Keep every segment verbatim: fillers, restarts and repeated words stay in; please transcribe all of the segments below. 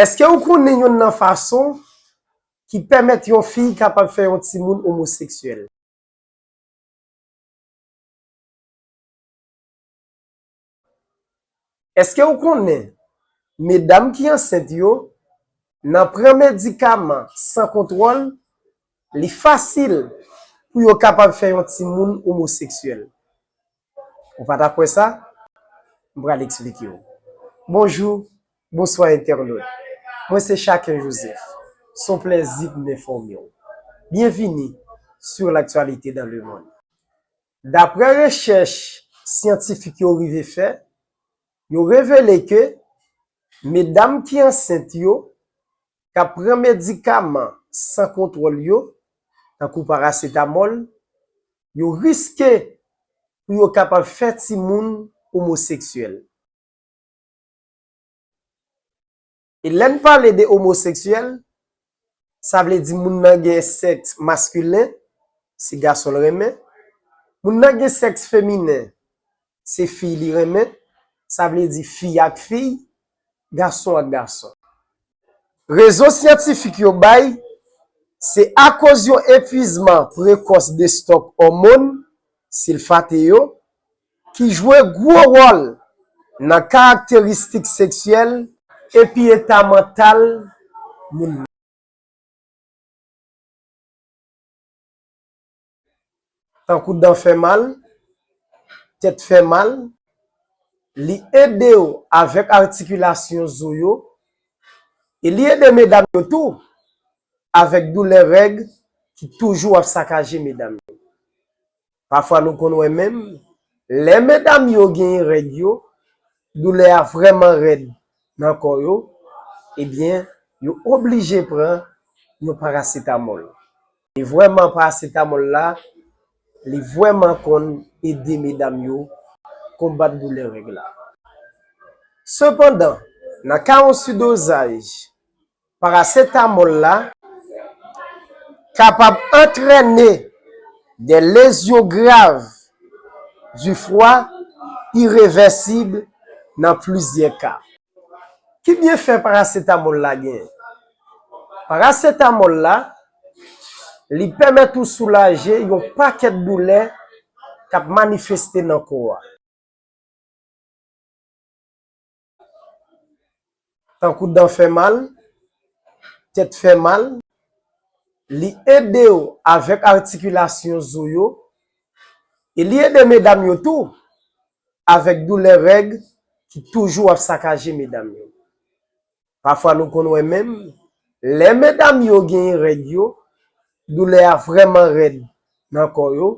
Èske ou konnen youn nan fason ki pèmèt yon fi kapab fè yon timoun omoseksyèl? Èske ou konnen medam ki ansent yo, nan pran medikaman san kontwòl, li fasil pou yo kapab fè yon timoun omoseksyèl? Ou pa ta kwè sa? M pral eksplike w. Bonjou, bonswa entènot. Mwen se Chaken Joseph. Se yon plèzi pou m enfòme w. Byenvini sur l'actualité dans le monde. Daprè rechèch syantifik yo rive fè, yo revele ke medam ki ansent yo, k ap pran medikaman san kontwòl yo, tankou parasetamòl, yo riske pou yo kapab fè timoun omoseksyèl. E lè n pale de omoseksyèl, sa vle di moun nan gen sèks maskilen, se gason l renmen. Moun nan gen sèks feminen, se fi li renmen, sa vle di fi ak fi, gason ak gason. Rezon syantifik yo bay, se akoz yon epuizman prekòs de stòk òmòn silfate yo, ki jwe gwo wòl nan karakteristik seksyèl epi eta mantal moun nan. Tankou dan fè mal, tèt fè mal, li ede w avèk atikilasyon zo yo, e li ede medam yo tou avèk doulè règ ki toujou ap sakaje medam yo. Pafwa nou konn wè menm, lè medam yo genyen règ yo, doulè a vrèman rèd nan kò yo, ebyen, yo oblije pran yon parasetamòl. E vrèman, parasetamòl la, li vrèman konn ede medam yo konbat doulè règ la. Sepandan, nan ka yon sidozaj, parasetamòl la kapab antrène de lezyon grav di fwa irevèsib nan plizyè ka. Ki byenfè parasetamòl la genyen? Parasetamòl la, li pèmèt ou soulaje yon pakèt doulè k ap manifeste nan kò a. Tankou dan fè mal, tèt fè mal, li ede w avèk atikilasyon zo yo, e li ede medam yo tou avèk doulè règ ki toujou ap sakaje medam yo. Pafwa nou konn wè menm, lè medam yo genyen règ yo, doulè a vrèman rèd nan kò yo,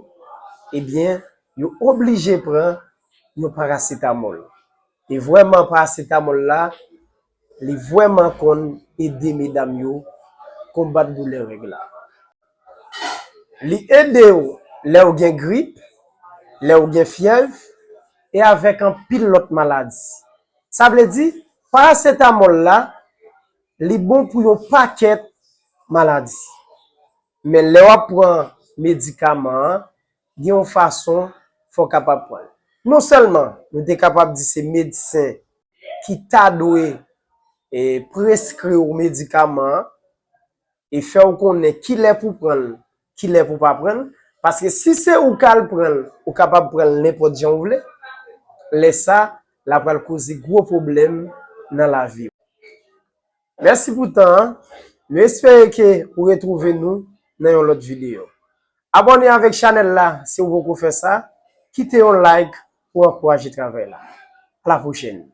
ebyen, yo oblije pran yon parasetamòl. E vrèman, parasetamòl la, li vrèman konn ede medam yo konbat doulè règ la. Li ede w lè w gen grip, lè w gen fyèv, e avèk anpil lòt maladi. Sa vle di, parasetamòl la, li bon pou yon pakèt maladi. Men lè w ap pran medikaman an, gen yon fason fò w kapab pran l. Non sèlman nou te kapab di se medsen ki ta dwe, e, preskri w medikaman an, e fè w konnen kilè pou pran l, kilè pou pa pran l. Paske si se ou k al pran l, ou kapab pran l nenpòt jan w vle. Lè sa, l ap pral koze gwo pwoblèm nan lavi w. Mèsi pou tan an. Nou espere ke ou retwouve nou nan yon lòt videyo. Abòne avèk chanèl la si w poko fè sa. Kite yon like pou ankouraje travay la. A la pwochèn.